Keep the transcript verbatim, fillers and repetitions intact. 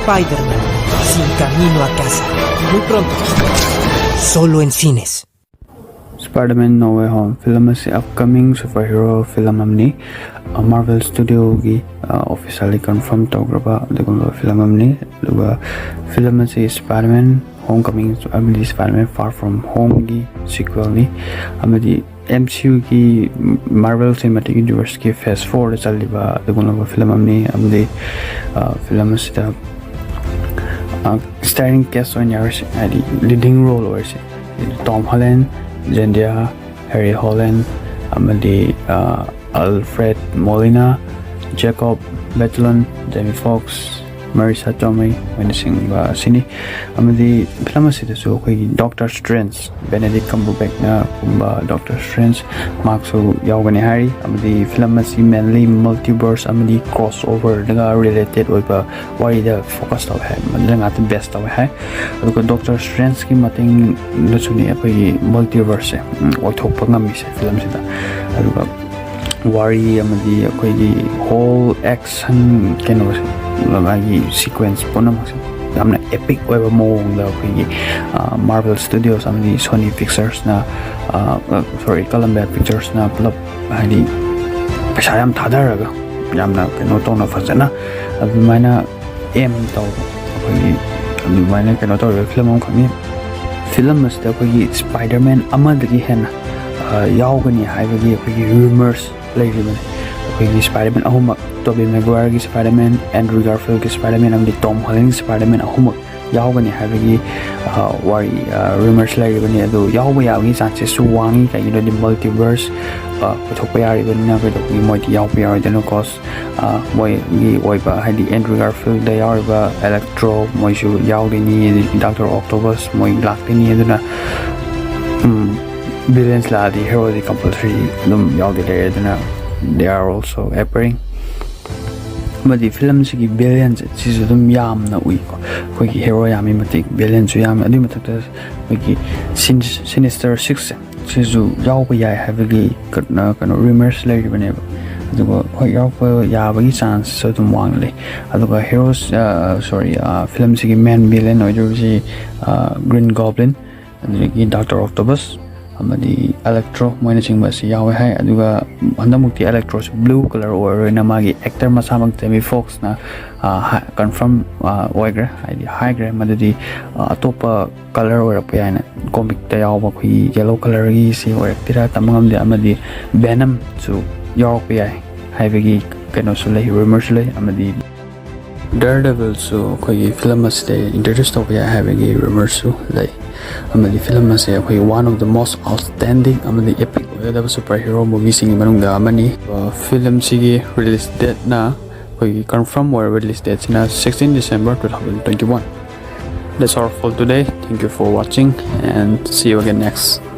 Spider-Man, sin camino a casa. Muy pronto. Solo en cines. Spider-Man No Way Home film ꯑꯁꯤ upcoming superhero film ꯑꯃꯅꯤ꯫ Marvel Studio ꯒꯤ officially confirm ꯇꯧꯈ꯭ꯔꯕ ꯑꯗꯨꯒꯨꯝꯕ film ꯑꯃꯅꯤ꯫ ꯑꯗꯨꯒ film ꯑꯁꯤ Spider-Man Homecoming ꯑꯃꯗꯤ Spider-Man Far From Home ꯒꯤ sequel ꯅꯤ꯫ ꯑꯃꯗꯤ M C U ꯒꯤ Marvel Cinematic Universe ꯀꯤ phase four ꯗ ꯆꯜꯂꯤꯕ ꯑꯗꯨꯒꯨꯝꯂꯕ film ꯑꯃꯅꯤ꯫ ꯑꯃꯗꯤ film ꯑꯁꯤꯗ starring cast ꯑꯣꯏꯅ ꯌꯥꯎꯔꯤꯁꯦ, ꯍꯥꯏꯗꯤ leading role ꯑꯣꯏꯔꯤꯁꯦ, Tom Holland, Zendaya, Harry Holland, ꯑꯃꯗꯤ Alfred Molina, Jacob Batalon, Jamie Foxx, Marisa Tomei ꯑꯣꯏꯅꯆꯤꯡꯕ ꯑꯁꯤꯅꯤ꯫ ꯑꯃꯗꯤ film ꯑꯁꯤꯗꯁꯨ ꯑꯩꯈꯣꯏꯒꯤ Doctor Strange, Benedict Cumberbatch ꯅ ꯀꯨꯝꯕ Doctor Strange ꯃꯍꯥꯛꯁꯨ ꯌꯥꯎꯒꯅꯤ ꯍꯥꯏꯔꯤ꯫ ꯑꯃꯗꯤ film ꯑꯁꯤ mainly multiverse ꯑꯃꯗꯤ cross over ꯗꯒ related ꯑꯣꯏꯕ ꯋꯥꯔꯤꯗ focus ꯇꯧꯋꯦ ꯍꯥꯏ, ꯃꯗꯨꯗ ꯉꯥꯛꯇ base ꯇꯧꯋꯦ ꯍꯥꯏ꯫ ꯑꯗꯨꯒ Doctor Strange ꯀꯤ ꯃꯇꯦꯡꯗꯁꯨꯅꯤ ꯑꯩꯈꯣꯏꯒꯤ multiverse ꯁꯦ ꯑꯣꯏꯊꯣꯛꯄ ꯉꯝꯃꯤꯁꯦ film ꯁꯤꯗ꯫ ꯑꯗꯨꯒ ꯋꯥꯔꯤ ꯑꯃꯗꯤ ꯑꯩꯈꯣꯏꯒꯤ whole action ꯀꯩꯅꯣꯁꯦ, ꯃꯥꯒꯤ sequence ꯄꯨꯝꯅꯃꯛꯁꯦ ꯌꯥꯝꯅ epic ꯑꯣꯏꯕ ꯃꯑꯣꯡꯗ ꯑꯩꯈꯣꯏꯒꯤ Marvel Studios ꯑꯃꯗꯤ Sony Pictures ꯅ, sorry, Columbia Pictures ꯅ ꯄꯨꯂꯞ, ꯍꯥꯏꯗꯤ, ꯄꯩꯁꯥ ꯌꯥꯝ ꯊꯥꯗꯔꯒ ꯌꯥꯝꯅ ꯀꯩꯅꯣ ꯇꯧꯅ ꯐꯖꯅ ꯑꯗꯨꯃꯥꯏꯅ aim ꯇꯧꯕ, ꯑꯩꯈꯣꯏꯒꯤ ꯑꯗꯨꯃꯥꯏꯅ ꯀꯩꯅꯣ ꯇꯧꯔꯤꯕ film ꯑꯃꯈꯛꯅꯤ꯫ Film ꯑꯁꯤꯗ ꯑꯩꯈꯣꯏꯒꯤ Spider-Man ꯑꯃꯗꯒꯤ ꯍꯦꯟꯅ ꯌꯥꯎꯒꯅꯤ ꯍꯥꯏꯕꯒꯤ ꯑꯩꯈꯣꯏꯒꯤ rumors ꯂꯩꯔꯤꯕꯅꯤ꯫ ꯑꯩꯈꯣꯏꯒꯤ Spider-Man ꯑꯍꯨꯝꯃꯛ, Tobey Maguire ꯒꯤ Spider-Man, Andrew Garfield ꯒꯤ Spider-Man ꯑꯃꯗꯤ Tom Holland ꯒꯤ Spider-Man ꯑꯍꯨꯝꯃꯛ ꯌꯥꯎꯒꯅꯤ ꯍꯥꯏꯕꯒꯤ ꯋꯥꯔꯤ, rumors ꯂꯩꯔꯤꯕꯅꯤ꯫ ꯑꯗꯨ ꯌꯥꯎꯕ ꯌꯥꯕꯒꯤ chances ꯁꯨ ꯋꯥꯡꯉꯤ꯫ ꯀꯩꯒꯤꯅꯣꯗꯤ multiverse ꯑꯣꯏꯊꯣꯛꯄ ꯌꯥꯔꯤꯕꯅꯤꯅ ꯀꯩꯗꯧꯕꯒꯤ ꯃꯣꯏꯗꯤ ꯌꯥꯎꯕ ꯌꯥꯔꯣꯏꯗꯣꯏꯅꯣ? Cause ꯃꯣꯏꯒꯤ ꯑꯣꯏꯕ, ꯍꯥꯏꯗꯤ Andrew Garfield ꯗ ꯌꯥꯎꯔꯤꯕ Electro ꯃꯣꯏꯁꯨ ꯌꯥꯎꯗꯣꯏꯅꯤ, ꯑꯗꯒꯤ Doctor Octopus ꯃꯣꯏ ꯂꯥꯛꯇꯣꯏꯅꯤ꯫ ꯑꯗꯨꯅ villains ꯂꯥꯛꯑꯗꯤ hero ꯗꯤ compulsory ꯑꯗꯨꯝ ꯌꯥꯎꯗꯤ ꯂꯩꯔꯦ꯫ ꯑꯗꯨꯅ they are also appearing꯫ ꯑꯃꯗꯤ film ꯁꯤꯒꯤ villain ꯁꯦ ꯁꯤꯁꯨ ꯑꯗꯨꯝ ꯌꯥꯝꯅ ꯎꯏꯀꯣ꯫ ꯑꯩꯈꯣꯏꯒꯤ hero ꯌꯥꯝꯃꯤ ꯃꯇꯤꯛ villain ꯁꯨ ꯌꯥꯝꯃꯤ꯫ ꯑꯗꯨꯒꯤ ꯃꯊꯛꯇ ꯑꯩꯈꯣꯏꯒꯤ Sinister Six ꯁꯦ ꯁꯤꯁꯨ ꯌꯥꯎꯕ ꯌꯥꯏ ꯍꯥꯏꯕꯒꯤ ꯀꯩꯅꯣ, ꯀꯩꯅꯣ, rumors ꯂꯩꯔꯤꯕꯅꯦꯕ꯫ ꯑꯗꯨꯒ ꯍꯣꯏ, ꯌꯥꯎꯔꯛꯄ ꯌꯥꯕꯒꯤ ꯆꯥꯟꯁꯁꯨ ꯑꯗꯨꯝ ꯋꯥꯡꯅ ꯂꯩ꯫ ꯑꯗꯨꯒ ꯍꯤꯔꯣꯁ ꯁꯣꯔꯤ, ꯐꯤꯂꯝꯁꯤꯒꯤ ꯃꯦꯟ ꯚꯤꯂꯦꯟ ꯑꯣꯏꯗꯣꯔꯤꯕꯁꯤ ꯒ꯭ꯔꯤꯟ ꯒꯣꯕ꯭ꯂꯤꯟ, ꯑꯗꯨꯗꯒꯤ ꯗꯥꯛꯇꯔ ꯑꯣꯛꯇꯣꯕꯁ ꯑꯃꯗꯤ ꯑꯦꯂꯦꯛꯇ꯭ꯔꯣ, ꯃꯣꯏꯅꯆꯤꯡꯕ ꯑꯁꯤ ꯌꯥꯎꯋꯦ ꯍꯥꯏ꯫ ꯑꯗꯨꯒ ꯍꯟꯗꯛꯃꯨꯛꯇꯤ ꯑꯦꯂꯦꯛꯇ꯭ꯔꯣꯁꯤ ꯕ꯭ꯂꯨ ꯀꯂꯔ ꯑꯣꯏꯔꯔꯣꯏꯅ ꯃꯥꯒꯤ ꯑꯦꯛꯇꯔ ꯃꯁꯥꯃꯛ ꯖꯦꯃꯤ ꯐꯣꯛꯁꯅ ꯀꯟꯐꯥꯔꯝ ꯑꯣꯏꯈ꯭ꯔꯦ, ꯍꯥꯏꯗꯤ ꯍꯥꯏꯈ꯭ꯔꯦ ꯃꯗꯨꯗꯤ ꯑ, ꯑꯇꯣꯞꯄ ꯀꯂꯔ ꯑꯣꯏꯔꯛꯄ ꯌꯥꯏꯅ꯫ ꯀꯣꯃꯤꯛꯇ ꯌꯥꯎꯕ ꯑꯩꯈꯣꯏꯒꯤ ꯌꯦꯂꯣ ꯀꯂꯔꯒꯤꯁꯤ ꯑꯣꯏꯔꯛꯇꯣꯏꯔꯥ ꯇꯝꯕ ꯉꯝꯗꯦ, ꯑꯃꯗꯤ ꯚꯦꯅꯝꯁꯨ ꯌꯥꯎꯔꯛꯄ ꯌꯥꯏ ꯍꯥꯏꯕꯒꯤ ꯀꯩꯅꯣꯁꯨ ꯂꯩ, ꯔꯨꯃꯔꯁꯨ ꯂꯩ꯫ ꯑꯃꯗꯤ ꯗꯦꯌꯔ ꯗꯦꯚꯤꯜꯁꯨ ꯑꯩꯈꯣꯏꯒꯤ ꯐꯤꯂꯝ ꯑꯁꯤꯗ ꯏꯟꯇ꯭ꯔꯣꯗ꯭ꯌꯨꯁ ꯇꯧꯕ ꯌꯥꯏ ꯍꯥꯏꯕꯒꯤ ꯔꯨꯃꯔꯁꯨ ꯂꯩ꯫ ꯑꯃꯗꯤ ꯐꯤꯂꯝ ꯑꯁꯦ ꯑꯩꯈꯣꯏꯒꯤ one of the most outstanding ꯑꯃꯗꯤ epic ꯑꯣꯏꯒꯗꯕ ꯁꯨꯄꯔ ꯍꯤꯔꯣ ꯃꯨꯚꯤꯁꯤꯡꯒꯤ ꯃꯅꯨꯡꯗ ꯑꯃꯅꯤ꯫ ꯐꯤꯂꯝꯁꯤꯒꯤ ꯔꯤꯂꯤꯁ ꯗꯦꯠꯅ, ꯑꯩꯈꯣꯏꯒꯤ ꯀꯟꯐꯥꯔꯝ ꯑꯣꯏꯔꯕ release ꯗꯦꯠꯁꯤꯅ sixteen December two thousand twenty-one. That's all for today. Thank you for watching and see you again next.